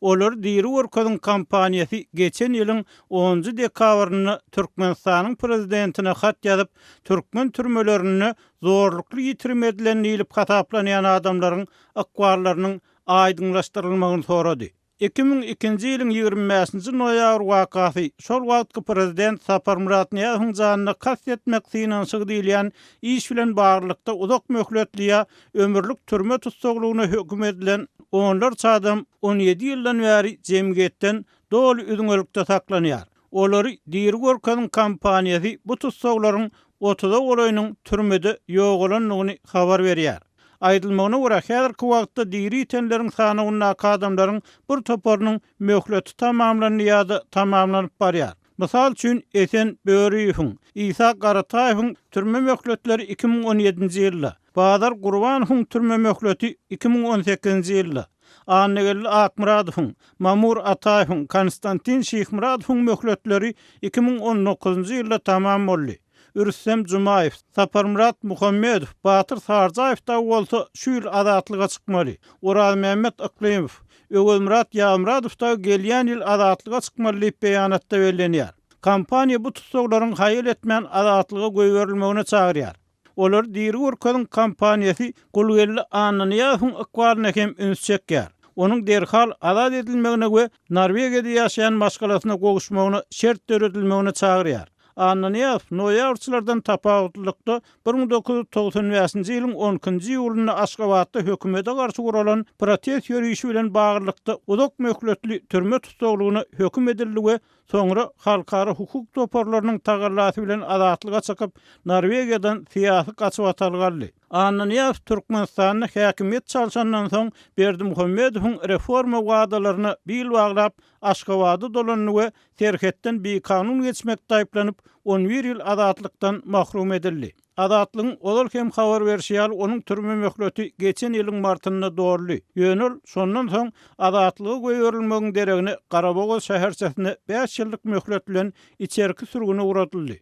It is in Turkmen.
Olary diri görkeziň kampaniýasy geçen ýylyň onunjy dekabrynda Türkmenistanyň prezidentine hat ýazyp, türkmen türmelerinde zorlukly ýitirim edilen diýlip hasaplanýan adamlaryň ykballarynyň aýdyňlaşdyrylmagyny sorady. 2002-nji ýylyň 25-nji noýabr wakasy, şol wagtky prezident Saparmyrat Nyýazowyň janyna kast etmek synanyşygy diýilýän iş bilen baglylykda uzak möhletli ýa ömürlik türme tussaglygyna höküm edilen onlarça adam 17 ýyldan bäri jemgyýetden doly üzňelikde saklanýar. Olary diri görkeziň kampaniýasy bu tussaglaryň otuza golaýynyň türmede ýogalandygyny habar berýär. Aýdylmagyna görä, häzirki wagtda diri ýitenleriň sanawyndaky adamlaryň bir toparynyň möhleti tamamlandy ýa-da tamamlanyp barýar. Mysal üçin, Esen Böriýewiň, Isa Garataýewiň türme möhletleri 2017-nji ýylda, Bazar Gurbanowyň türme möhleti 2018-nji ýylda, Annageldi Akmyradowyň, Mamur Ataýewiň, Konstantin Şyhmyradowyň möhletleri 2019-njy ýylda tamam boldy. Rüstem Jumaýew, Saparmyrat Muhammedow, Batyr Sarjaýew dagy bolsa şu ýyl azatlyga çykmaly. Orazmämmet Yklymow, Öwezmyrat Ýazmyradow dagy gelýän ýyl azatlyga çykmaly diýip beýanatda bellenýär. Kompaniýa bu tussaglaryň haýal etmän azatlyga goýberilmegine çagyrýar. Olary diri görkeziň kampaniýasy Gulgeldi Annanyýazowyň ykbalyna hem üns çekýär. Onuň derhal azat edilmegine we Norwegiýada ýaşaýan maşgalasyna gowuşmagyna şert döredilmegine çagyrýar. Annanyýazow noýabrçylardan tapawutlylykda 1995-nji ýylyň on ikinji iýulynda Aşgabatda hökümete garşy guralan protest ýörişi bilen baglylykda uzak möhletli türme tussaglygyna höküm edildi we Soňra halkara hukuk toparlarynyň tagallasy bilen azatlyga çykyp, Norwegiýadan syýasy gaçybatalga aldy. Annanyýazow Türkmenistanda häkimiýet çalşandan soň Berdimuhamedowyň reforma wadalaryna bil baglap, Aşgabada dolandy we serhetden bikanun geçmekde aýyplanyp, on bir ýyl azatlykdan mahrum edildi. Azatlygyň ozal hem habar berşi ýaly, onuň türme möhleti geçen ýylyň martynda doldy. Ýöne ol şondan soň azatlyga goýberilmegiň deregine Garabogaz şäherçesine bäş ýyllyk möhlet bilen içerki sürgüne ugradyldy.